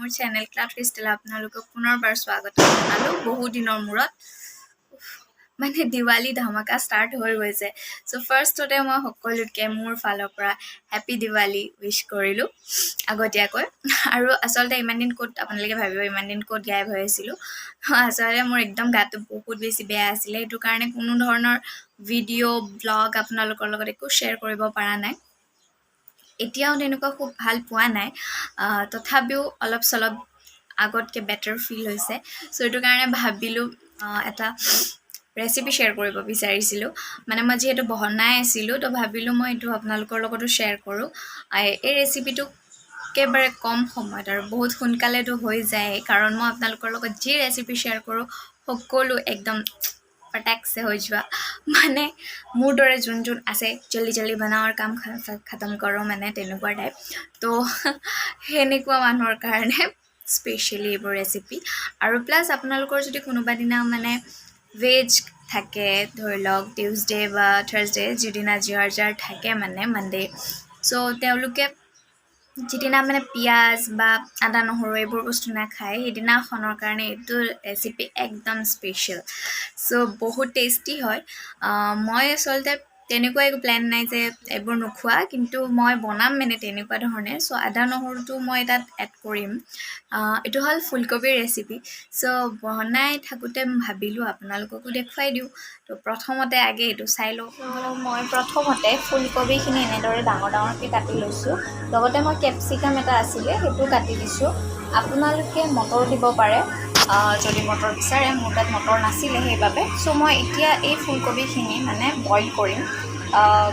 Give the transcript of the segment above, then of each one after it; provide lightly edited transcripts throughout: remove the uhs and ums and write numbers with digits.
মোৰ channel cloud crystal আপোনালোকক পুনৰবাৰ স্বাগতম জনালোঁ। বহুত দিনৰ মূৰত মানে দিৱালী ধামাকা ষ্টাৰ্ট হৈ গৈছে। চ' ফাৰ্ষ্টতে মই সকলোকে মোৰ ফালৰ পৰা হেপী দিৱালী উইচ কৰিলোঁ আগতীয়াকৈ। আৰু আচলতে ইমান দিন ক'ত, আপোনালোকে ভাবিব ইমান দিন ক'ত গায়ব হৈ আছিলোঁ। আচলতে মোৰ একদম গাটো বহুত বেছি বেয়া আছিলে, সেইটো কাৰণে কোনো ধৰণৰ ভিডিঅ' ব্লগ আপোনালোকৰ লগত একো শ্বেয়াৰ কৰিব পৰা নাই। এতিয়াও তেনেকুৱা খুব ভাল পোৱা নাই, তথাপিও অলপ চলপ আগতকৈ বেটাৰ ফিল হৈছে। চ' সেইটো কাৰণে ভাবিলোঁ এটা ৰেচিপি শ্বেয়াৰ কৰিব বিচাৰিছিলোঁ। মানে মই যিহেতু বনাই আছিলোঁ, তো ভাবিলোঁ মই এইটো আপোনালোকৰ লগতো শ্বেয়াৰ কৰোঁ। এই ৰেচিপিটো একেবাৰে কম সময়ত আৰু বহুত সোনকালেতো হৈ যায়, কাৰণ মই আপোনালোকৰ লগত যি ৰেচিপি শ্বেয়াৰ কৰোঁ সকলো একদম ফটাকছে হৈ যোৱা। মানে মোৰ দৰে যোন যোন আছে, জল্দি জল্দি বনাওঁ আৰু কাম খতম কৰোঁ, মানে তেনেকুৱা টাইপ। তো সেনেকুৱা মানুহৰ কাৰণে স্পেচিয়েলি এইবোৰ ৰেচিপি। আৰু প্লাছ আপোনালোকৰ যদি কোনোবা দিনা মানে ভেজ থাকে, ধৰি লওক টিউজডে বা থাৰ্ছডে, যিদিনা যাৰ যাৰ থাকে, মানে মানডে, চ' তেওঁলোকে যিদিনা মানে পিঁয়াজ বা আদা নহৰু এইবোৰ বস্তু নাখায়, সেইদিনাখনৰ কাৰণে এইটো ৰেচিপি একদম স্পেচিয়েল। চ' বহুত টেষ্টি হয়। মই আচলতে তেনেকুৱা একো প্লেন নাই যে এইবোৰ নোখোৱা, কিন্তু মই বনাম মানে তেনেকুৱা ধৰণে। চ' আদা নহৰুটো মই তাত এড কৰিম। এইটো হ'ল ফুলকবিৰ ৰেচিপি। চ' বনাই থাকোঁতে ভাবিলোঁ আপোনালোককো দেখুৱাই দিওঁ। তো প্ৰথমতে আগে এইটো চাই লওঁ। মই প্ৰথমতে ফুলকবিখিনি এনেদৰে ডাঙৰ ডাঙৰকৈ কাটি লৈছোঁ। লগতে মই কেপচিকাম এটা আছিলে, সেইটো কাটি দিছোঁ। আপোনালোকে মটৰ দিব পাৰে যদি মটৰ বিচাৰে। মোৰ তাত মটৰ নাছিলে সেইবাবে। চ' মই এতিয়া এই ফুলকবিখিনি মানে বইল কৰিম,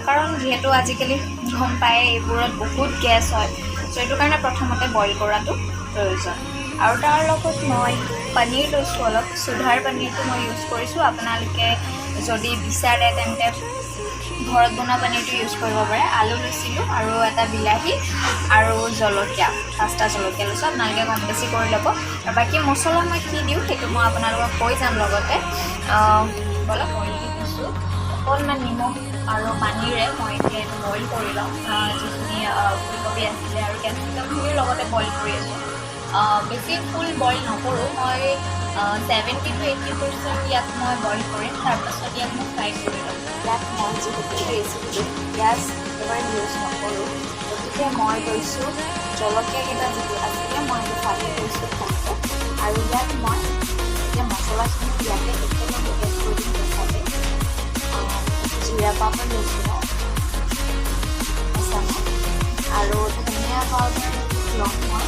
কাৰণ যিহেতু আজিকালি গম পায় এইবোৰত বহুত গেছ হয়। চ' সেইটো কাৰণে প্ৰথমতে বইল কৰাটো প্ৰয়োজন। আৰু তাৰ লগত মই পনীৰ লৈছোঁ অলপ। চুধাৰ পনীৰটো মই ইউজ কৰিছোঁ। আপোনালোকে যদি বিচাৰে তেন্তে ঘৰত বনোৱা পনীৰটো ইউজ কৰিব পাৰে। আলু লৈছিলোঁ আৰু এটা বিলাহী আৰু জলকীয়া, 5টা জলকীয়া লৈছোঁ। আপোনালোকে কম বেছি কৰি ল'ব। আৰু বাকী মছলা মই কি দিওঁ সেইটো মই আপোনালোকক কৈ যাম লগতে। বলক, বইল দি দিছোঁ অকণমান নিমখ আৰু পানীৰে। মই এতিয়া এইটো বইল কৰি ল'ম। যিখিনি ফুলকবি আছিলে আৰু কেপচিকামখিনিৰ লগতে বইল কৰি আছোঁ। বেছি ফুল বইল নকৰোঁ মই, 70 টু 80% ইয়াত মই বইল কৰিম। তাৰপাছত ইয়াত মই ফ্ৰাই কৰি ল'ম। ইয়াত মই যিহেতু এই ৰেচিপিটোত পিঁয়াজ একেবাৰে ইউজ নকৰোঁ, গতিকে মই লৈছোঁ জলকীয়াকেইটা যিটো আছিলে, মই এইটো ফালি লৈছোঁ ভালকৈ। আৰু ইয়াত মই এতিয়া মছলাখিনি ইয়াতে একেলগে এড কৰি দিম কেঁচাতে। জিৰা পাউডাৰ লৈছোঁ মই এচামুচ আৰু ধনিয়া পাউডাৰ ল'ম মই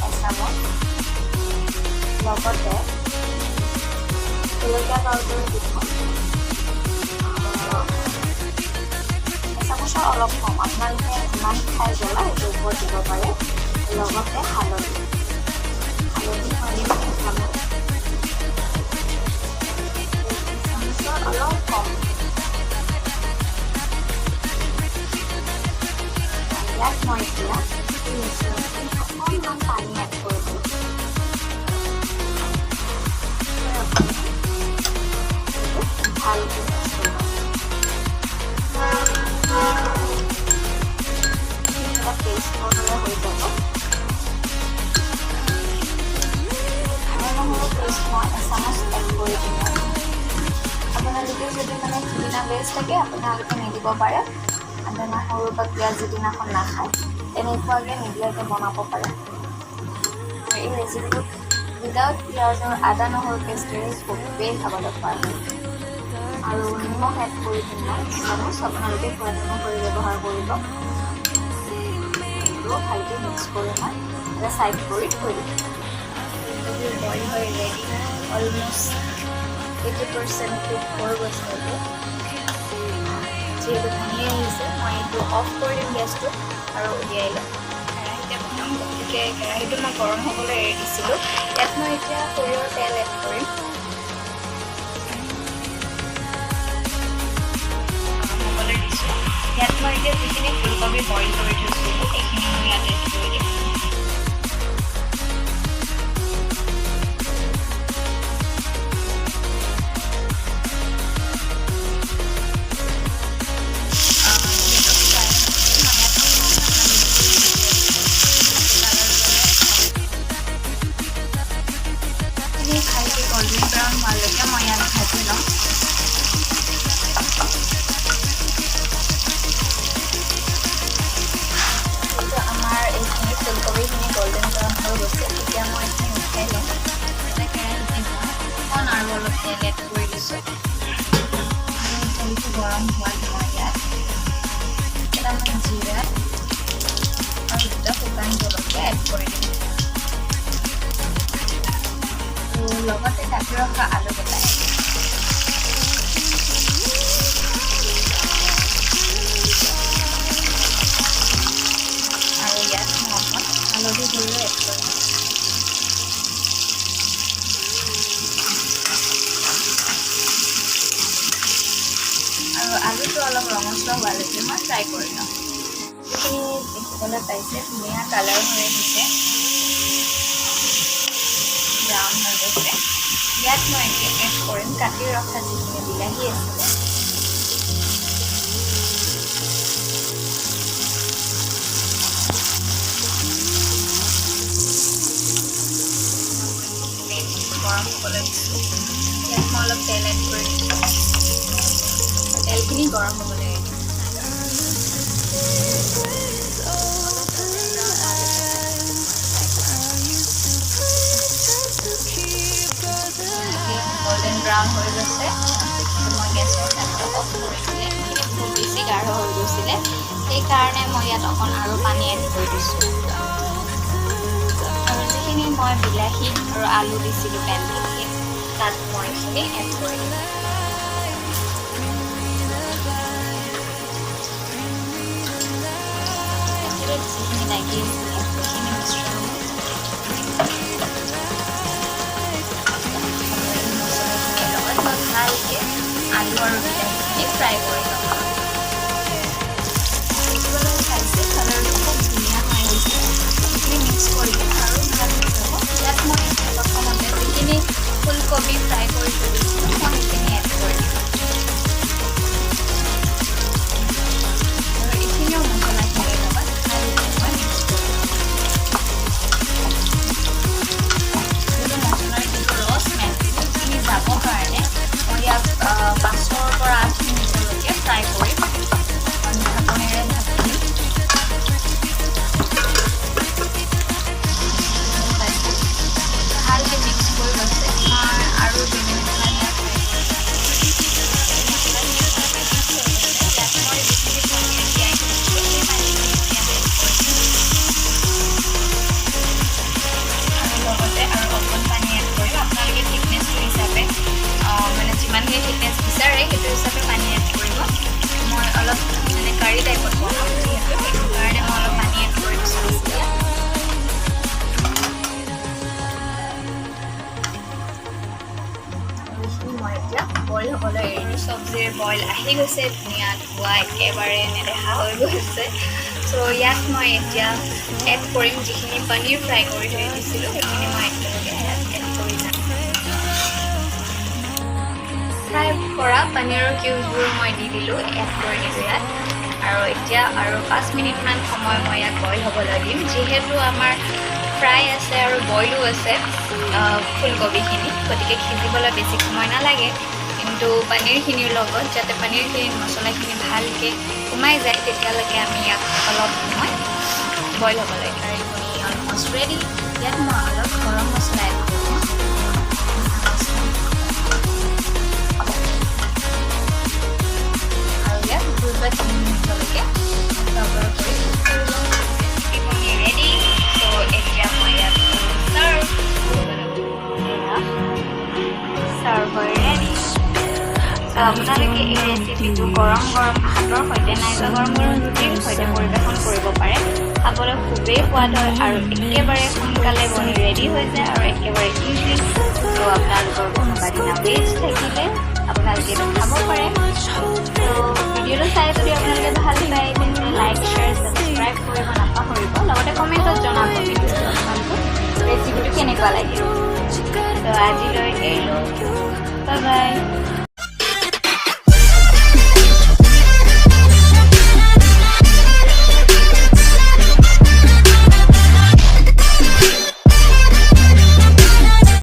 এচামুচ, লগতে জলকীয়া পাউডাৰ দিম মই এচামুচৰ অলপ কম। আপোনালোকে যিমান খাই জ্বলা সেইটোৰ ওপৰত দিব পাৰে। লগতে হালধি, হালধি মই দিম এচামুচ, এচামুচৰ অলপ কম। ইয়াত মই এতিয়া এই মিশ্ৰণখিনি অকণমান পানী এড কৰি দিম। অকণমান ভালকৈ মিক্স কৰি ল'ম। এটা পেষ্টৰ দৰে হৈ যাব। আদা নহৰু পেষ্ট মই এচামুচ এড কৰি দিম। আপোনালোকে যদি মানে সিদিনা ভেজ থাকে, আপোনালোকে নিদিব পাৰে আদা নহৰু বা পিঁয়াজ। যিদিনাখন নাখায়, তেনেকুৱাকৈ নিদিয়াকৈ বনাব পাৰে। আৰু এই ৰেচিপিটো উইদাউট পিঁয়াজৰ আদা নহৰু পেষ্টেৰে খুবেই খাবলৈ সোৱাদ হয়। আৰু নিমখ এড কৰি দিম মই এচামুচ। আপোনালোকে সোৱাদ অনুসৰি ব্যৱহাৰ কৰিব। এইটো ভালকৈ মিক্স কৰি মই এটা ছাইড কৰি থৈ দিম। ফুলকবি বইল হৈ ৰেডি, অলমষ্ট 80% কুক হৈ গৈছে। এইটো যিহেতু ভাঙি আহিছে, মই এইটো অফ কৰি দিম গেছটো আৰু উলিয়াই ল'ম। কেৰাহীতে বনাম, গতিকে কেৰাহীটো মই গৰম হ'বলৈ এৰি দিছিলোঁ। ইয়াত মই এতিয়া সৰিয়হৰ তেল এড কৰিম হ'বলৈ দিছোঁ। ইয়াত মই এতিয়া যিখিনি ফুলকবি বইল কৰি থৈছিলোঁ, সেইখিনি মই ইয়াত এড কৰি দিম। যিহেতু ফ্ৰাই হৈছে, মই ইয়াত অকণমান হালধি দি আছোঁ। কালাৰ গ'লে গৰম হোৱাত মই ইয়াত কেইটামান জিৰা আৰু দুটা শুকান জলকীয়া এড কৰি দিম আৰু লগতে কাটি ৰখা আলুকেইটা এড কৰিম। আৰু ইয়াত মই অকণ হালধি গুড়িও এড কৰিম। আৰু আলুটো অলপ ৰঙচুৱা হোৱালৈকে মই ফ্ৰাই কৰি ল'ম। যিখিনি দেখিবলৈ পাইছে, ধুনীয়া কালাৰ হৈ আহিছে, ব্ৰাউন হৈ গৈছে। ইয়াত মই এতিয়া এড কৰিম কাটি ৰখা যিখিনি বিলাহী আছিলে। গৰম হ'বলৈ দিছোঁ। ইয়াত মই অলপ তেল এড কৰি দিছোঁ। তেলখিনি গৰম হ'বলৈ এৰিছোঁ। অলপ গল্ডেন ব্ৰাউন হোৱালৈকে ফ্ৰাই কৰিম। ধুনীয়াকৈ গল্ডেন ব্ৰাউন হৈ গৈছে। মই গেছৰ ফ্লেমটো অফ কৰি দিলে। এইখিনি বহুত বেছি গাঢ় হৈ গৈছিলে, সেইকাৰণে মই ইয়াত অকণ আৰু পানী এড কৰি দিছোঁ। আৰু যিখিনি মই বিলাহী আৰু আলু দিছিলোঁ পেনটোত, সেই তাত মই এইখিনি এড কৰি দিম। গাখীৰত যিখিনি লাগি আছিলে, সেইখিনি মিশ্ৰণ মছলাখিনিৰ লগত মই ভালকৈ আলু আৰু বিলাহীখিনি ফ্ৰাই কৰি ল'ম। দেখিবলৈ পাইছে, কালাৰটো খুব ধুনীয়া হৈ আহিছে। এইখিনি মিক্স কৰিলে আৰু ভাল হৈ যাব। ইয়াত মই প্ৰথমতে যিখিনি ফুলকবি ফ্ৰাই কৰি থৈ দিছিলোঁ, মই সেইখিনি এড কৰি দিম আৰু এইখিনিও মছলাখিনিৰ লগত ভালকৈ মই মিক্স কৰিম। যিটো মছলাৰ যিটো ৰ স্মেল, সেইখিনি যাবৰ কাৰণে মই ইয়াক 5ৰ পৰা 8 মিনিটলৈকে ফ্ৰাই কৰিম। ঢাকনিৰে ঢাকি দিম। পাইছে, ভালকৈ মিক্স কৰি গৈছে। মই আৰু 2 মিনিটমান ইয়াক ফ্ৰাই কৰিম। মছলাখিনি ভালকৈ মিক্স হৈ গৈছে। ইয়াত মই যিখিনি পনীৰ তিয়াই থৈছিলোঁ, সেই পানীখিনি এতিয়া এড কৰি দিম আৰু লগতে আৰু অকণ পানী এড কৰিম। আপোনালোকে থিকনেছটো হিচাপে, মানে যিমানখিনি থিকনেছ বিচাৰে, সেইটো হিচাপে পানী এড কৰিব। মই অলপ মানে কাৰী টাইপত বনাম যিহেতু, সেইটো কাৰণে মই অলপ পানী এড কৰি দিছোঁ বেছিকৈ। আৰু এইখিনি মই এতিয়া বইল হ'বলৈ এৰি দিছোঁ। চব্জিৰ বইল আহি গৈছে, ধুনীয়া ধোৱা একেবাৰে নেদেখা হৈ গৈছে। চ' ইয়াত মই এতিয়া এড কৰিম যিখিনি পনীৰ ফ্ৰাই কৰি থৈ দিছিলোঁ, সেইখিনি মই একেলগে ইয়াত এড কৰি যাম। ফ্ৰাই কৰা পনীৰৰ কিউবছবোৰ মই দি দিলোঁ, এড কৰি দিলোঁ ইয়াত। আৰু এতিয়া আৰু 5 মিনিটমান সময় মই ইয়াক বইল হ'বলৈ দিম। যিহেতু আমাৰ ফ্ৰাই আছে আৰু বইলো আছে ফুলকবিখিনি, গতিকে সিজিবলৈ বেছি সময় নালাগে। কিন্তু পনীৰখিনিৰ লগত যাতে পনীৰখিনিত মছলাখিনি ভালকৈ সোমাই যায়, তেতিয়ালৈকে আমি ইয়াক অলপ সময় বইল হ'ব লাগে। কাৰী পনীৰ অলমষ্ট ৰেডি। ইয়াত মই অলপ গৰম মছলা এড কৰিম। আৰু ইয়াক 2 বা 3 মিনিটলৈকে কভাৰ কৰি ৰেচিপি বনি ৰেডি। চ' এতিয়া মই ইয়াক চাৰ্ভ। চাৰ্ভ হৈ ৰেডি। চ' আপোনালোকে এই ৰেচিপিটো গৰম গৰম ভাতৰ সৈতে নাইবা গৰম গৰম ৰুটিৰ সৈতে পৰিৱেশন কৰিব পাৰে। খাবলৈ খুবেই সোৱাদ হয় আৰু একেবাৰে সোনকালে বনি ৰেডি হৈ যায় আৰু একেবাৰে ইজি। ত' আপোনালোকৰ কোনোবা দিনা ভেজ থাকিলে আপোনালোকে এইটো খাব পাৰে। ত' ভিডিঅ'টো চাই যদি আপোনালোকে ভাল পায়, তেন্তে লাইক, শ্বেয়াৰ, ছাবস্ক্ৰাইব কৰিব নাপাহৰিব। লগতে কমেণ্টত জনাব ভিডিঅ'টো আপোনালোকক ৰেচিপিটো কেনেকুৱা লাগিল। ত' আজিলৈ এৰিলোঁ। Bye bye.